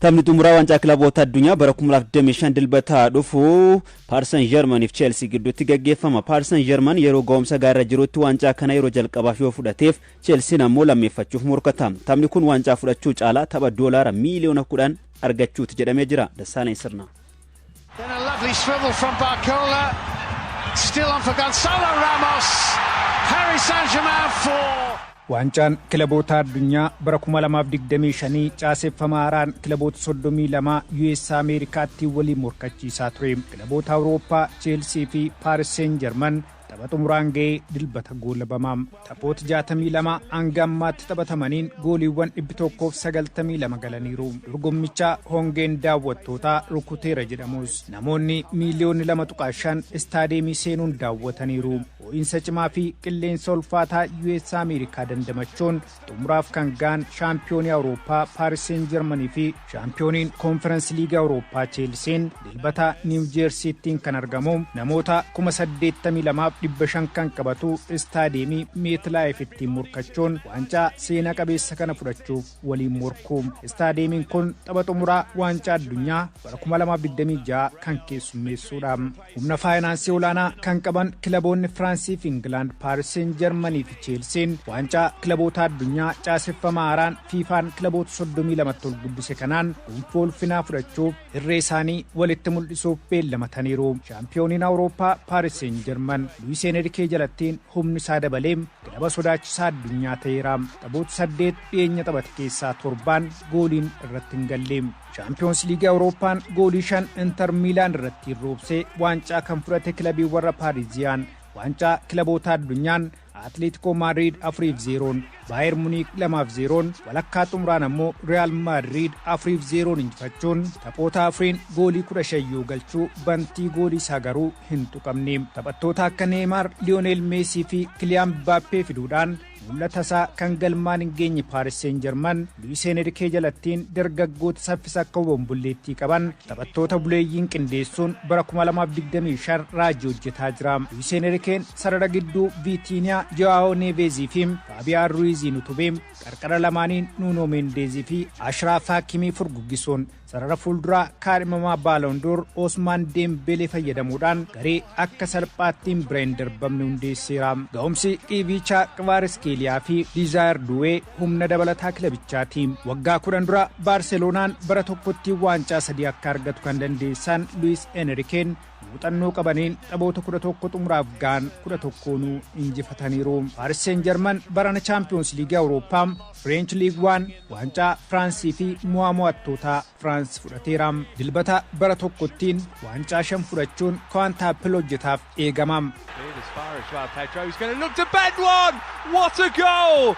Taphni xumuraa waancaa kilaboota addunyaa bara 2025 Dilbataa dhufu Paaris Saint Germain fi Chelsea gidduutti gaggeeffama. Paaris Saint Germain yeroo ga'umsa gaariirra jirutti waancaa kana yeroo jalqabaaf yoo fudhateef, Chelsiin ammoo lammeeffachuuf morkata. Taphni kun waancaa fudhachuu caalaa tapha doolaara miiliyoona 10 argachuuti jedhamee jira. Dassaalany Sirnaa. Then a lovely swivel from Barcola. Still on for Gonzalo Ramos. Paris Saint-Germain 4. Waancaan kilaboota addunyaa bara 2025 caaseffama haaraan kilaboota 32 US Ameerikaatti waliin morkachiisaa ture. Kilaboota Awurooppaa Cheelsii fi Paaris Seen Jarman tapha xumuraan ga'ee Dilbata goolabama. Taphoota 62 hanga ammaatti taphatamaniin gooliiwwan 192 galaniiru. Dorgommicha hongeen daawwattootaa rukuteera jedhamus, namoonni miiliyoonni 2.5 istaadeemii seenuun daawwataniiru. Ho'iinsa cimaa fi qilleensa ulfaataa US Ameerikaa dandamachuun xumuraaf kan ga'an shaampiyoonii Awurooppaa Paaris Seen Jarmanii fi shaampiyooniin Koonferensi Liigii Awurooppaa Cheelsiin Dilbata Niiw Jeersiittiin kan argamu namoota 82,500 kan qabatu istaadeemii Meetlaayif ittiin morkachuun waancaa seenaa qabeessa kana fudhachuuf waliin morku. Istaadeemiin kun tapha xumuraa waancaa addunyaa bara 2026 kan keessummeessuudha. Humna faayinaansii olaanaa kan qaban kilaboonni Firaansii fi Ingilaand, Paaris Seen Jarmanii fi Cheelsiin, waancaa kilaboota addunyaa caaseffama haaraan Fiifaan kilaboota 32tti ol guddise kanaan gonfoo ulfinaa fudhachuuf irree isaanii walitti mul'isuuf beellamataniiru. Shaampiyooniin Awurooppaa Paaris Seen Jarman Luis Enrikee jalattiin humni isaa dabalee kilaba sodaachisaa addunyaa ta'eera. Taphoota saddeet dhiyeenya taphate keessaa torbaan gooliin irratti hin galle. Shaampiyoons Liigii Awurooppaan goolii shan Inter Miilaan irratti roobsee waancaa kan fudhate kilabii warra Paariziyaan, waancaa kilaboota addunyaan Atleetikoo Maadriid 4-0n, Baayer Muniik 2-0n, walakkaa xumuraan ammoo Riyaal Maadriid 4-0n injifachuun taphoota afuriin goolii 15 yoo galchuu, bantii goolii isaa garuu hin tuqamne. Taphattoota akka Neeymaar, Liyooneel Meesii fi Kiliyaan Mbaappee fiduudhaan mul'ata isaa kan galmaan hin geenye Paaris Seen Jarman, Luis Enrikee jalattiin dargaggoota saffisa akka obombolleettii qaban taphattoota buleeyyiin qindeessuun bara 2025 raajii hojjetaa jira. Luis Enrikeen sarara gidduu Viitiiniyaa, Jo'aawo Neevezii fi Faabiyaan Ruiziin utubee, qarqara lamaaniin Nuunoo Meendeezii fi Ashraaf Hakimii furguggisuun, sarara fuulduraa kaadhimamaa Baaloondoor Osmaan Deembelee fayyadamuudhaan garee akka salphaattiin bira hin darbamne hundeesseera. Ga'umsi Qiiviichaa Qivaariskeeliyaa fi Diizaayir Duwee humna dabalataa kilabichaati. Waggaa 10 dura Baarseloonaan bara tokkotti waancaa sadii akka argatu kan dandeessan Luis Enrikeen, muuxannoo qabaniin taphoota 11 xumuraaf ga'an 11nuu injifataniiru. Paaris Seen Jarman barana Chaampiyoons Liigii Awurooppaa, Fireench Liig Waan, waancaa Firaansii fi mo'aa mo'attootaa Firaans fudhateera. Dilbata bara tokkottiin waancaa shan fudhachuun Kowaantaappil hojjetaaf eegama. Cleared as far as Joao Pedro, who's going to look to bend one. What a goal!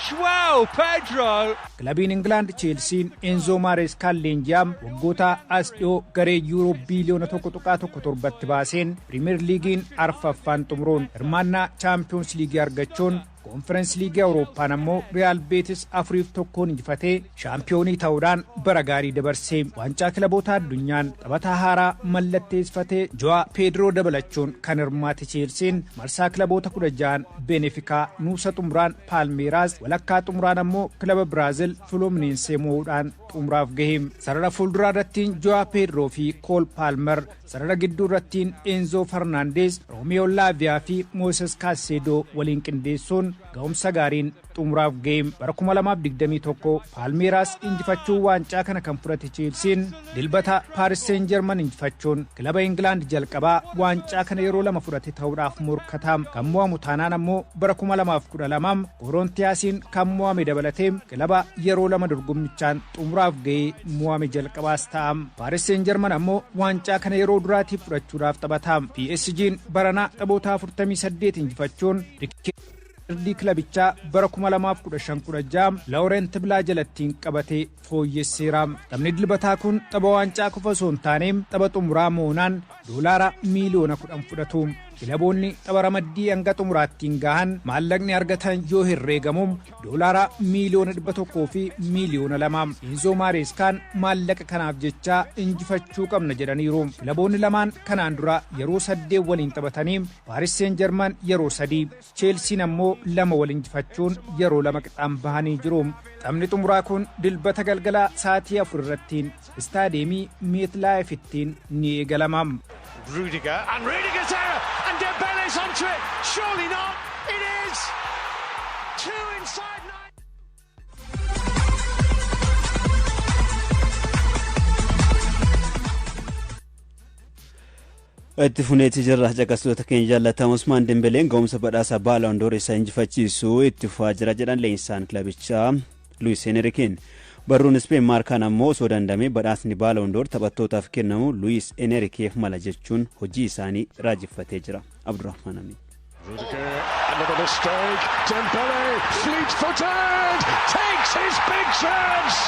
Joao Pedro. Kilabiin Ingilaand Cheelsiin Enzoo Maareeskaan leenji'aa waggoota as dhiyoo garee yuuroo biiliyoona 1.17tti baaseen Piriimeer Liigiin arfaffaan xumuruun, hirmaannaa Chaampiyoons Liigii argachuun, Koonferensi Liigii Awurooppaan ammoo Riyaal Beetis 4-1n injifatee shaampiyoonii ta'uudhaan bara gaarii dabarse. Waancaa kilaboota addunyaan taphataa haaraa mallatteessifatee Jo'aa Peedroo dabalachuun kan hirmaate Cheelsiin, marsaa kilaboota 16n Benefikaa, nuusa xumuraan Paalmeeraas, walakkaa xumuraan ammoo kilaba Biraazil Fulumineensee mo'uudhaan xumuraaf gahe. Sarara fuulduraa irrattiin Jo'aa Peedroo fi Kool Paalmer, sarara gidduu irrattiin Enzoo Farnaandeez, Roomiyoo Laaviyaa fi Mooses Kaaseedoo waliin qindeessuun ga'umsa gaariin xumuraaf gahe. Bara 2021 Paalmeeraas injifachuu waancaa kana kan fudhate Cheelsiin, Dilbata Paaris Seen Jarman injifachuun kilaba Ingilaand jalqabaa waancaa kana yeroo lama fudhate ta'uudhaaf morkata. Kan mo'amu taanaan ammoo bara 2012 Korontiyaasiin kan mo'ame dabalatee kilaba yeroo lama dorgommichaan xumuraaf ga'ee mo'ame jalqabaas ta'a. Paaris Seen Jarman ammoo waancaa kana yeroo duraatiif fudhachuudhaaf taphata. PSG'n baranaa taphoota 48 injifachuun riikardii kilabichaa bara 2015-16 Laurent Bilaa jalattiin qabatee fooyyesseera. Taphni Dilbataa kun tapha waancaa qofa osoo hin taane, tapha xumuraa moonaan doolaara miiliyoona 10 fudhatu. Kilaboonni tapha ramaddii hanga xumuraattiin gahan maallaqni argatan yoo herreegamu $101.2 miiliyoona. Inzoo Maareeskaan maallaqa kanaaf jecha injifachuu qabna jedhaniiru. Kilaboonni lamaan kanaan dura yeroo saddeet waliin taphatanii, Paaris Seen Jarman yeroo sadii, Cheelsiin ammoo lama wal injifachuun yeroo lama qixaan bahanii jiru. Taphni xumuraa kun Dilbata galgalaa sa'aatii 4 irrattiin istaadiyeemii Meetlaayiifittiin ni eegalama. Rudiger and Rudiger's error and Dembele's onto it. Surely not. It is. Two inside nine. Itti funeetti jirra, caqastoota keenya jaallatamu. Usmaan Dembeleen ga'umsa badhaasa Ballon d'Or isa injifachiisu itti fufaa jira jedhan leenjisaan kilabichaa Luis Enriqueen. Barruun Ispeen Maarkaan ammoo osoo dandamee badhaasni Ballon d'Or taphattootaaf kennamu Luis Enriqueef mala jechuun hojii isaanii raajeffatee jira. Abdurrahman Amin. Rudiger, another mistake. Dembele, fleet-footed, takes his big chance.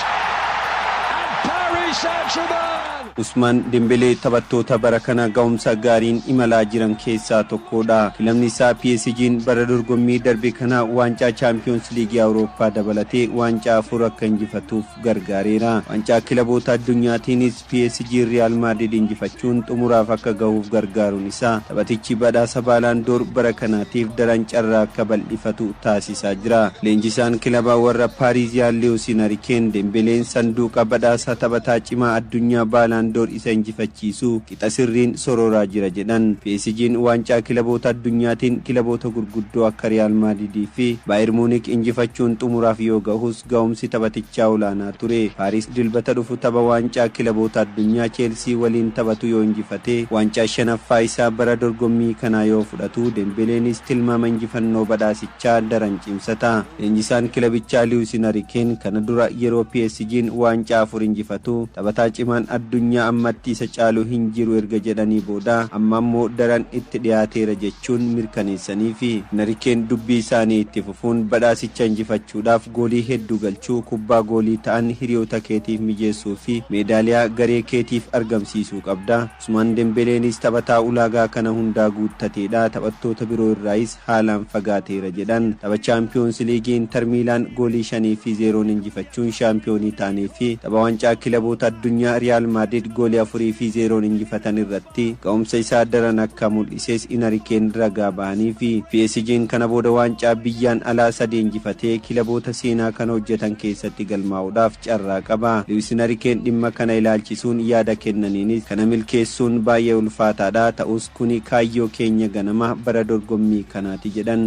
And Paris Saint-Germain. Usmaan Dembelee taphattoota bara kana ga'umsa gaariin imalaa jiran keessaa tokkodha. Kilabni isaa PSG'n bara dorgommii darbe kana waancaa Chaampiyoons Liigii Awurooppaa dabalatee waancaa afur akka injifatuuf gargaareera. Waancaa kilaboota addunyaatiinis PSG Real Madrid injifachuun xumuraaf akka gahuuf gargaaruun isaa taphatichi badhaasa Ballon d'Or bara kanaatiif daran carraa akka bal'ifatu taasisaa jira. Leenjisaan kilabaa warra Paariiziyaan Luis Enriqueen Dembeleen sanduuqa badhaasa taphataa cimaa addunyaa Ballon d'Or isa injifachiisu qixa sirriin sororaa jira jedhan. PSG'n waancaa kilaboota addunyaatiin kilaboota gurguddoo akka Real Madridii fi Bayern Munich injifachuun xumuraaf yoo gahus ga'umsi taphatichaa olaanaa ture. Paaris Dilbata dhufu tapha waancaa kilaboota addunyaa Cheelsii waliin taphatu yoo injifate waancaa shanaffaa isaa bara dorgommii kanaa yoo fudhatu, Dembeleenis tilmaama injifannoo badhaasichaa daran cimsata. Leenjisaan kilabichaa Luis Enriqueen kana dura yeroo PSG'n waancaa afur injifatu taphataa cimaan addunyaa ammatti isa caalu hin jiru erga jedhanii booda, amma ammoo daran itti dhiyaateera jechuun mirkaneessanii fi Enriqueen dubbii isaanii itti fufuun, badhaasicha injifachuudhaaf goolii hedduu galchuu, kubbaa goolii ta'an hiriyoota keetiif mijeessuu fi meedaaliyaa garee keetiif argamsiisuu qabda. Usmaan Dembeleenis taphataa ulaagaa kana hundaa guuttateedha. Taphattoota biroo irraayis haalaan fagaateera jedhan. Tapha Chaampiyoons Liigii Inter Miilaan goolii 5-0n injifachuun shaampiyoonii ta'anii fi tapha waancaa kilaboota addunyaa Riyaal Maadrid goolii 4-0n injifatan irratti ga'umsa isaa daran akka mul'ises Enriqueen ragaa ba'anii fi PSG'n kana booda waancaa biyyaan alaa sadii injifatee kilaboota seenaa kana hojjetan keessatti galmaa'uudhaaf carraa qaba. Luis Enriqueen dhimma kana ilaalchisuun yaada kennaniinis, kana milkeessuun baay'ee ulfaataadha, ta'us kuni kaayyoo keenya ganama bara dorgommii kanaati jedhan.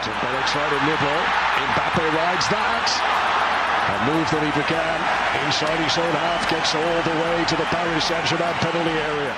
Dembele tried to nibble. Mbappe rides that. A move that he began inside his own half gets all the way to the Paris Saint-Germain penalty area.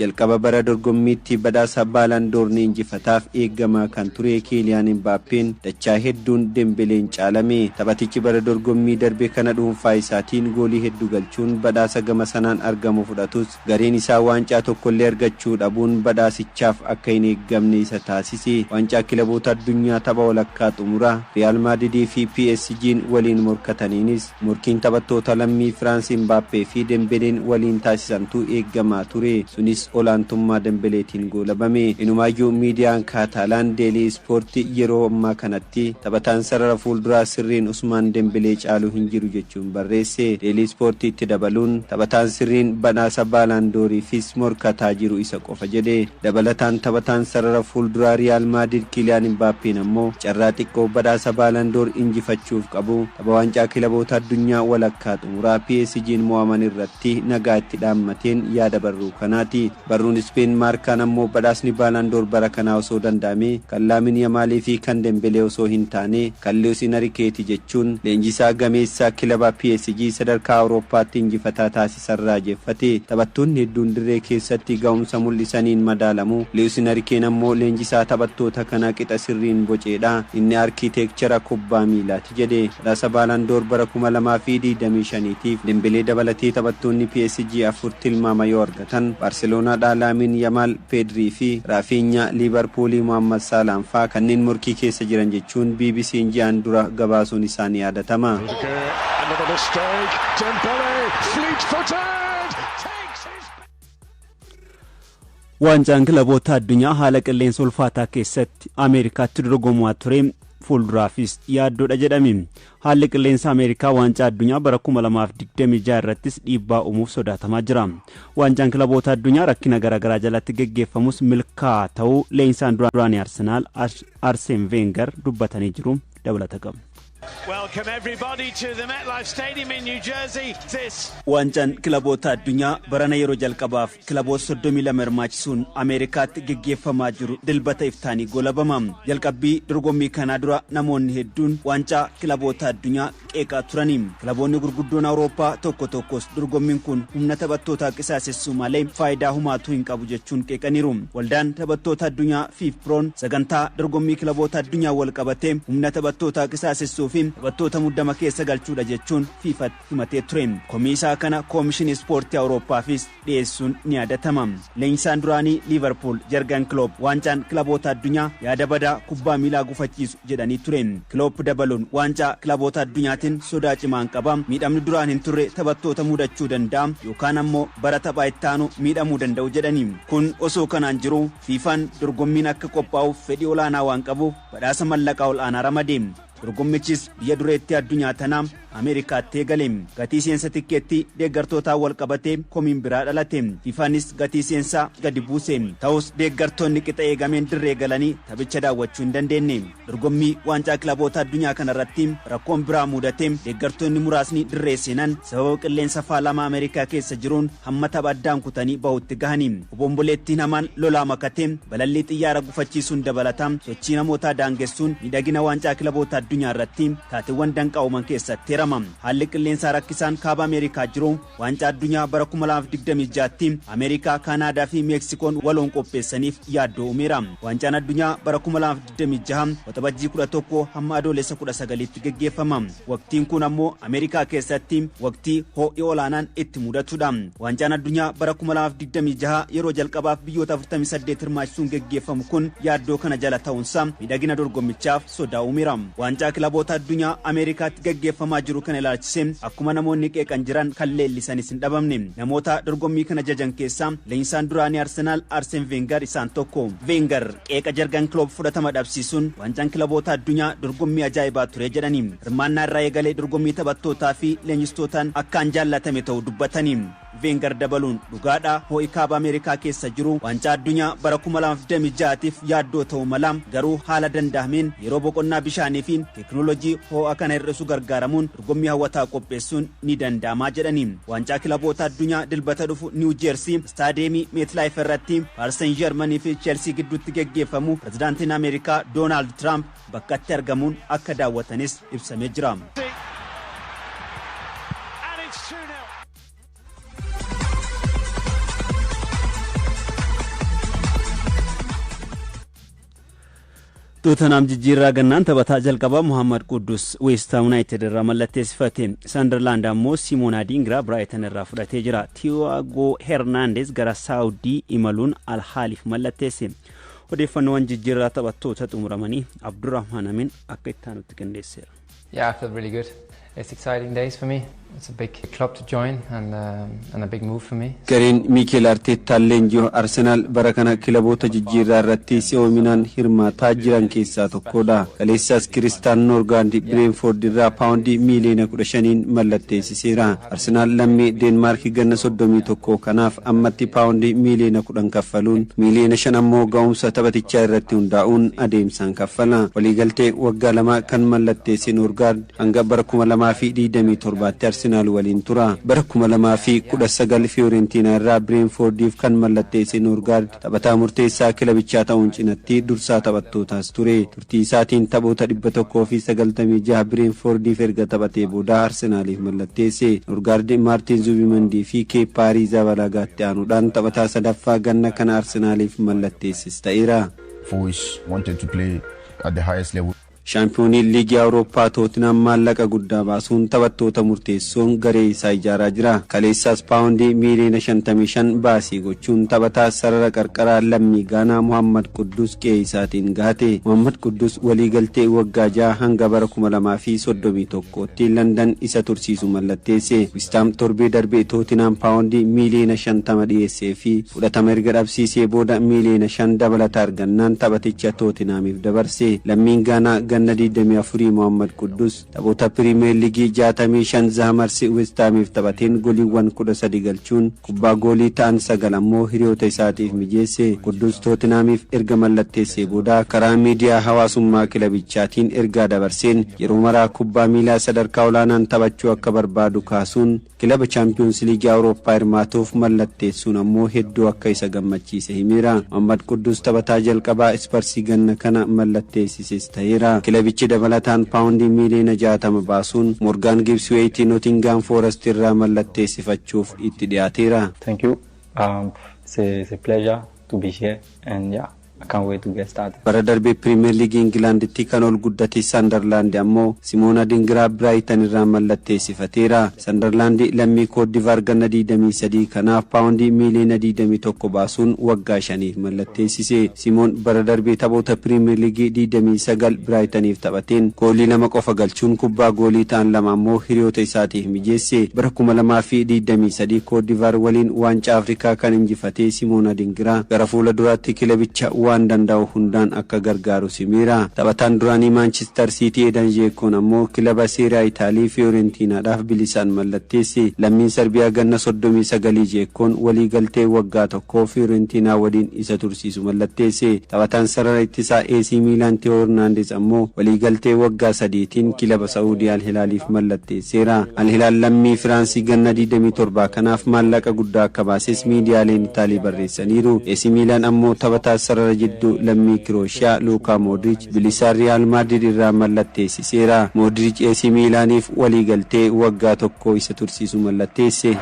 Jalqaba bara dorgommiitti badhaasa Ballon d'Or ni injifataaf eeggamaa kan ture Kiiliyaan Imbaappeen dachaa hedduun Dembeleen caalame. Taphatichi bara dorgommii darbe kana dhuunfaa isaatiin goolii hedduu galchuun badhaasa gama sanaan argamu fudhatus, gareen isaa waancaa tokkollee argachuu dhabuun badhaasichaaf akka hin eeggamne isa taasise. Waancaa kilaboota addunyaa tapha walakkaa xumura Riyaal Maadridii fi PSG'n waliin morkataniinis morkiin taphattoota lammii Firaans Imbaappee fi Dembeleen waliin taasisantu eeggamaa ture. Sunis olaantummaa Dembeleetiin goolabame. Inumaayyuu miidiyaan Kaataalaan Deelii Ispoortii yeroo ammaa kanatti taphataan sarara fuulduraa sirriin Usmaan Dembelee caalu hin jiru jechuun barreesse. Deelii Ispoortiitti dabaluun, taphataan sirriin badhaasa Ballon d'Oriifis morkataa jiru isa qofa jedhe. Dabalataan taphataan sarara fuulduraa Riyaal Maadrid Kiiliyaan Imbaappeen ammoo carraa xiqqoo badhaasa Ballon d'Or injifachuuf qabu tapha waancaa kilaboota addunyaa walakkaa xumuraa PSG'n mo'aman irratti nagaa itti dhaammateen yaada barruu kanaati. Barruun Ispeen Maarkaan ammoo badhaasni Ballon d'Or bara kanaa osoo danda'ame kan Laamin Yamaalii fi kan Dembelee osoo hin taane kan Luis Enriqueeti jechuun leenjisaa gameessaa kilaba PSG sadarkaa Awurooppaatti injifataa taasisan raajeffate. Taphattoonni hedduun dirree keessatti ga'umsa mul'isaniin madaalamu. Luis Enriqueen ammoo leenjisaa taphattoota kana qixa sirriin boceedha. Inni arkiiteekchara kubbaa miilaati jedhe. Badhaasa Ballon d'Or bara 2025tiif Dembelee dabalatee taphattoonni PSG afur tilmaama yoo argatan, Baarselonaadhaa Laamin Yamaal, Pedrii fi Raafiinyaa, Liivarpuulii Muhammad Saalaan faa kanneen morkii keessa jiran jechuun BBC'n ji'aan dura gabaasuun isaanii yaadatama. Another mistake. Dembele, fleet-footed, takes his. Waancaan kilaboota addunyaa haala qilleensa ulfaataa keessatti Ameerikaatti dorgomaa ture fuulduraafis yaaddoodha jedhame. Haalli qilleensa Ameerikaa waancaa addunyaa bara 2026 irrattis dhiibbaa uumuuf sodaatamaa jira. Waancaan kilaboota addunyaa rakkina garaagaraa jalatti geggeeffamus milkaa'aa ta'uu leenjisaan duraanii Arsenaal Arseen Veengar dubbatanii jiru. Dabalata qabu. Welcome, everybody, to the MetLife Stadium in New Jersey. This Waancaan kilaboota addunyaa barana yeroo jalqabaaf kilaboota 32 hirmaachisuun Ameerikaatti geggeeffamaa jiru dilbata iftaanii golabama. Jalqabbii dorgommii kanaa dura namoonni hedduun waancaa kilaboota addunyaa qeeqaa turani. Kilaboonni gurguddoon Awurooppaa tokko tokkos dorgommiin kun humna taphattootaa qisaasessuu malee faayidaa humaatuu hin qabu jechuun qeeqaniiru. Waldaan taphattoota addunyaa FIFProon sagantaa dorgommii kilaboota addunyaa wal qabatee humna taphattootaa qisaasessuu fi taphattoota muddama keessa galchuudha jechuun FIFAtti himatee ture. Komii isaa kana Koomishinii Ispoortii Awurooppaafis dhiyeessuun ni yaadatama. Leenjisaan duraanii Liivarpuul Jurgen Klopp waancaan kilaboota addunyaa yaada badaa kubbaa miilaa gufachiisu jedhanii ture. Klopp dabaluun waancaa kilaboota addunyaatiin sodaa cimaan qaba. Miidhamni duraan hin turre taphattoota mudachuu danda'a yookaan ammoo bara taphaa itti aanu miidhamuu danda'u jedhani. Kun osoo kanaan jiru, FIFAn dorgommiin akka qophaa'uuf fedhii olaanaa waan qabuuf badhaasa mallaqaa ol'aanaa ramade. Dorgommichis biyya dureetti addunyaa tanaa Ameerikaatti eegale. Gatii seensa tikkeetti deeggartootaan wal qabatee komiin biraa dhalate. FIFAnis gatii seensaa gadi buuse. Ta'us deeggartoonni qixa eegameen dirree galanii taphicha daawwachuu hin dandeenye. Dorgommii waancaa kilaboota addunyaa kanarratti rakkoon biraa mudate. Deeggartoonni muraasni dirree seenan sababa qilleensa faalamaa Ameerikaa keessa jiruun hamma tapha addaan kutanii bahutti gahani. Obomboleettiin hamaan lolaa makatee balallii xiyyaara gufachiisuun dabalata sochii namootaa daangessuun miidhagina waancaa kilaboota addunyaa irratti taateewwan danqaa uuman keessatti eerama. Haalli qilleensaa rakkisaan kaaba Ameerikaa jiru waancaa addunyaa bara 2026tti Ameerikaa, Kaanaadaa fi Meeksikoon waloon qopheessaniif yaaddoo uumeera. Waancaan addunyaa bara 2026 Waxabajjii 11 hamma Adoolessa 19tti geggeeffama. Waqtiin kun ammoo Ameerikaa keessatti waqtii ho'i olaanaan itti mudatudha. Waancaan addunyaa bara 2026 yeroo jalqabaaf biyyoota 48 hirmaachisuun geggeeffamu kun yaaddoo kana jala ta'uunsaa miidhagina dorgommichaaf sodaa uumeera. Waancaa kilaboota addunyaa Ameerikaatti geggeeffamaa jiru kana ilaalchisee akkuma namoonni qeeqan jiran kan leellisanis hin dhabamne. Namoota dorgommii kana jajan keessaa leenjisaan duraanii Arsenaal Arseen Veengar isaan tokko. Veengar qeeqa Jurgen Klopp fudhatama dhabsiisuun waancaan kilaboota addunyaa dorgommii ajaa'ibaa ture jedhani. Hirmaannaa irraa eegalee dorgommii taphattootaa fi leenjistootaan akkaan jaallatame ta'uu dubbatani. Veengar dabaluun dhugaadhaa, ho'i kaaba Ameerikaa keessa jiru waancaa addunyaa bara 2026tiif yaaddoo ta'uu mala, garuu haala danda'ameen yeroo boqonnaa bishaanii fi teekinooloojii ho'a kana hir'isu gargaaramuun dorgommii hawwataa qopheessuun ni danda'amaa jedhani. Waancaa kilaboota addunyaa dilbata dhufu Niw Jeersii istaadeemii Meetlaayiif irratti Paaris Saint Germanii fi Cheelsii gidduutti geggeeffamu pirezidaantiin Ameerikaa Doonaald Tiraamp bakkatti argamuun akka daawwatanis ibsamee jira. And it's 2-0. Tootenaam jijjiirraa gannaan taphataa jalqabaa Muhammad Quddus West Ham United irraa mallatteessifate. Sunderland ammoo Simoon Adingra Brighton irraa fudhatee jira. Tiago Hernandez gara Saawudii imaluun Alhaaliif mallatteesse. Odeeffannoowwan jijjiirraa taphattoota xumuramanii Abdurrahman Amin akka itti aanutti qindeesseera. Yeah, I feel really good. It's exciting days for me. It's a big club to join and a big move for me. Gareen Miikeel Arteettaan leenji'u Arsenaal bara kana kilaboota jijjiirraa irratti si'oominaan hirmaataa jiran keessaa tokkodha. Kaleessaas Kiristaan Noorgaandi Bireenfoord irraa paawundii miiliyoona 15n mallatteessiseera. Arsenaal lammii Deenmaark ganna 31 kanaaf ammatti paawundii miiliyoona 10 kaffaluun miiliyoona 5 ammoo ga'umsa taphatichaa irratti hundaa'uun adeemsaan kaffala. Waliigaltee waggaa 2 kan mallatteesse Noorgaard hanga bara 2027tti Arsenaal waliin tura. Bara 2019 Fiyoorentiinaa irraa Bireenfoordiif kan mallatteesse Noorgaard taphataa murteessaa kilabichaa ta'uun cinatti dursaa taphattootaas ture. Turtii isaatiin taphoota 196 Bireenfoordiif erga taphatee booda Arsenaaliif mallatteesse. Noorgaard Maartiin Zubimandii fi Keeppaa Arizabalagaatti aanuudhaan taphataa sadaffaa ganna kana Arsenaaliif mallatteessis ta'eera. Always wanted to play at the highest level. Shaampiyooniin Liigii Awurooppaa Tootinam maallaqa guddaa baasuun taphattoota murteessoon garee isaa ijaaraa jira. Kaleessaas paawundii miiliyoona 55 baasii gochuun taphataa sarara qarqaraa lammii Gaanaa Muhammad Quddus qe'ee isaatiin gahate. Muhammad Quddus waliigaltee waggaa 6 hanga bara 2031tti Landan isa tursiisu mallatteesse. Wistaam torbee darbe Tootinam paawundii miiliyoona 50 dhiyeessee fi fudhatama erga dhabsiisee booda miiliyoona 5 dabalata argannaan taphaticha Tootinaamiif dabarse. Lammiin Gaanaa ganna 24 Muhammad Quddus taphoota Piriimeer Liigii 65 The Hammers Westaamiif taphateen goliiwwan 13 galchuun kubbaa goolii ta'an 9 ammoo hiriyoota isaatiif mijeesse. Quddus Tootinaamiif erga mallatteessee booda karaa miidiyaa hawaasummaa kilabichaatiin ergaa dabarseen yeroo maraa kubbaa miilaa sadarkaa olaanaan taphachuu akka barbaadu kaasuun, kilaba Chaampiyoons Liigii Awurooppaa hirmaatuuf mallatteessuun ammoo hedduu akka isa gammachiise himeera. Muhammad Quddus taphataa jalqabaa Isparsii ganna kana mallatteessises ta'eera. Kilabichi dabalataan paawundii miiliyoona 60 baasuun Morgaan Gibsweeyitii Nootingaam Foorest irraa mallatteessifachuuf itti dhiyaateera. Thank you. It's a pleasure to be here and, yeah, I can't wait to get started. Bara darbee Piriimeer Liigii Ingilaanditti kan ol guddate Sandarlaandi ammoo Simoona Dingiraa Biraayitan irraa mallatteessifateera. Sandarlaandi lammii Koodivaar ganna 23 kanaaf paawundii miiliyoona 21 baasuun waggaa 5f mallatteessise. Simoon bara darbee taphoota Piriimeer Liigii 29 Biraayitaniif taphateen goolii 2 qofa galchuun kubbaa goolii ta'an 2 ammoo hiriyoota isaatiif mijeesse. Bara 2023 Koodivaar waliin waancaa Afrikaa kan injifate Simoona Dingiraa gara fuula duraatti kilabicha waan danda'u hundaan akka gargaaru simeera. Taphataan duraanii Maanchister Siitii Edan Zeekoon ammoo kilaba Seeraa Itaalii Fiyoorentiinaadhaaf bilisaan mallatteesse. Lammiin Sarbiyaa ganna 39 Zeekoon waliigaltee waggaa 1 Fiyoorentiinaa waliin isa tursiisu mallatteesse. Taphataan sarara ittisaa AC Miilaan Tiyoo Hernaandes ammoo waliigaltee waggaa 3tiin kilaba Sa'uudii Al Hilaaliif mallatteesseera. Al Hilaal lammii Firaansii ganna 27 kanaaf maallaqa guddaa akka baases miidiyaaleen Itaalii barreessaniiru. AC Miilaan ammoo taphataa sarara jidduu lammii Kirooshiyaa Luukaa Moodriich bilisaan Riyaal Maadrid irraa mallatteessiseera. Moodriich AC Miilaaniif waliigaltee waggaa 1 isa tursiisu mallatteesse.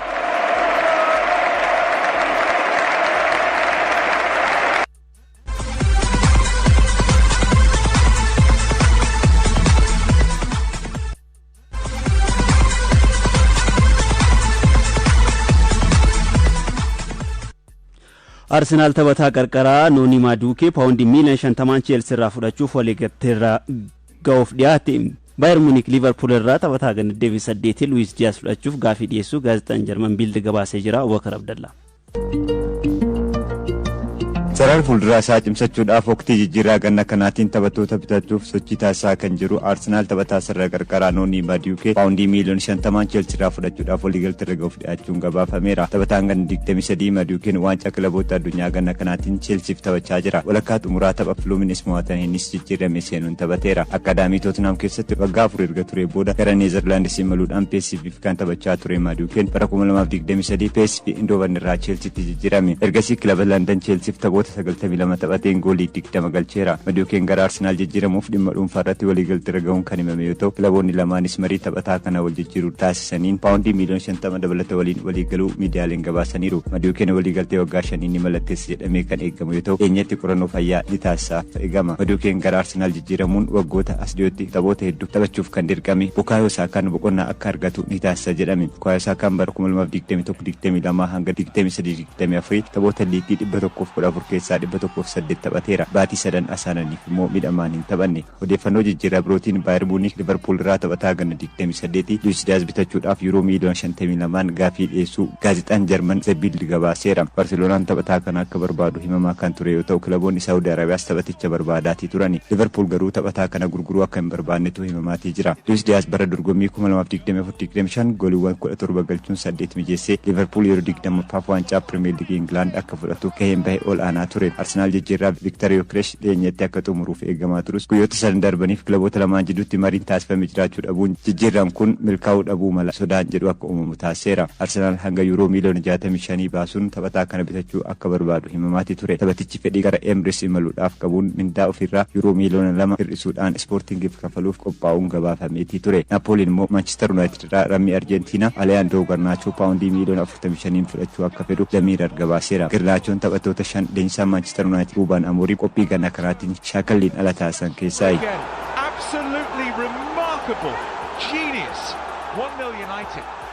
Arsenaal taphataa qarqaraa Noonii Maaduukee paawundii miiliyoona 50n Cheelsii irraa fudhachuuf waliigalteerra ga'uuf dhiyaate. Baayern Muuniik Liivarpuul irraa taphataa ganna 28 Luwiis Diyaas fudhachuuf gaafii dhiyeessuu gaazexaan Jarman Biild gabaasee jira. Abubakar Abdallaa. Sarara fuulduraa isaa cimsachuudhaaf waqtii jijjiirraa ganna kanaatiin taphattoota bitachuuf sochii taasisaa kan jiru Arsenaal taphataa sarara qarqaraa Noonii Maadiyuukee paawundii miiliyoona 50n Cheelsii irraa fudhachuudhaaf waliigaltee irra ga'uuf dhiyaachuun gabaafameera. Taphataan ganna 23 Maadiyuukeen waancaa kilaboota addunyaa ganna kanaatiin Cheelsiif taphachaa jira. Walakkaa xumuraa tapha Fluminense mo'ataniinis jijjiiramee seenuun taphateera. Akkaadaamii Tootinhaam keessatti waggaa 4 erga turee booda gara Neezerlaandis imaluudhaan PSVf kan taphachaa ture Maadiyuukeen bara 2023 PSV Eindhoven irraa Cheelsiitti jijjiirame. Ergasii kilaba Landan Cheelsiif taphoota 92 taphateen goolii 20 galcheera. Maadiyuukeen gara Arsenaal jijjiiramuuf dhimma dhuunfaa irratti waliigaltee irra gahuun kan himame yoo ta'u, kilaboonni lamaanis marii taphataa kana wal jijjiiruu taasisaniin paawundii miiliyoona 50 dabalata waliin waliigaluu miidiyaaleen gabaasaniiru. Maadiyuukeen waliigaltee waggaa 5 ni mallatteessa jedhamee kan eegamu yoo ta'u, dhiyeenyatti qorannoo fayyaa ni taasisaaf eegama. Maadiyuukeen gara Arsenaal jijjiiramuun waggoota as dhiyootti taphoota hedduu taphachuuf kan dirqame Bukaayoo Saakaan boqonnaa akka argatu ni taasisa jedhame. Bukaayoo Saakaan bara 2021-22 hanga 23-24 taphoota liigii 114 keessaa 108 taphateera. Baatii sadan as aananiif immoo miidhamaan hin taphanne. Odeeffannoo jijjiirraa birootiin, Baayer Muunik Liverpool irraa taphataa ganna 28 Luis Diyaaz bitachuudhaaf yuuroo miiliyoona 52n gaaffii dhiyeessuu gaazexaan Jarman The Bild gabaaseera. Barseloonaan taphataa kana akka barbaadu himamaa kan ture yoo ta'u, kilaboonni Saawudi Arabiyaas taphaticha barbaadaatii turani. Liverpool garuu taphataa kana gurguruu akka hin barbaannetu himamaatii jira. Luis Diyaaz bara dorgommii 2024-25 gooliiwwan 17 galchuun 8 mijeessee Liverpool yeroo 20ffaaf waancaa Pirimeer Liigii Ingilaand akka fudhatu gaheen bahe ol aanaa ture. Arsenaal jijjiirraa Viktar Yokeresh dhiyeenyatti akka xumuruuf eegamaa turus, guyyoota sadan darbaniif kilaboota lamaan jidduutti mariin taasifame jiraachuu dhabuun jijjiirraan kun milkaa'uu dhabuu mala sodaan jedhu akka uumamu taasiseera. Arsenaal hanga yuuroo miiliyoona 65 baasuun taphataa kana bitachuu akka barbaadu himamaatii ture. Taphatichi fedhii gara Emrees imaluudhaaf qabuun mindaa ofiirraa yuuroo miiliyoona 2 hir'isuudhaan Ispoortingiif kafaluuf qophaa'uun gabaafameetii ture. Naapooliin immoo Maanchister Yuunaayitid irraa lammii Arjentiinaa Aleyaandroo Garnaachoo paawundii miiliyoona 45n fudhachuu akka fedhu The Mirror gabaaseera. Garnaachoon taphattoota shan leenjisaan Maanchister Yuunaayitid Ruuban Amooriim qophii ganna kanaatiin shaakalliin ala taasisan keessaayi. Absolutely remarkable. Genius. 1-0 United.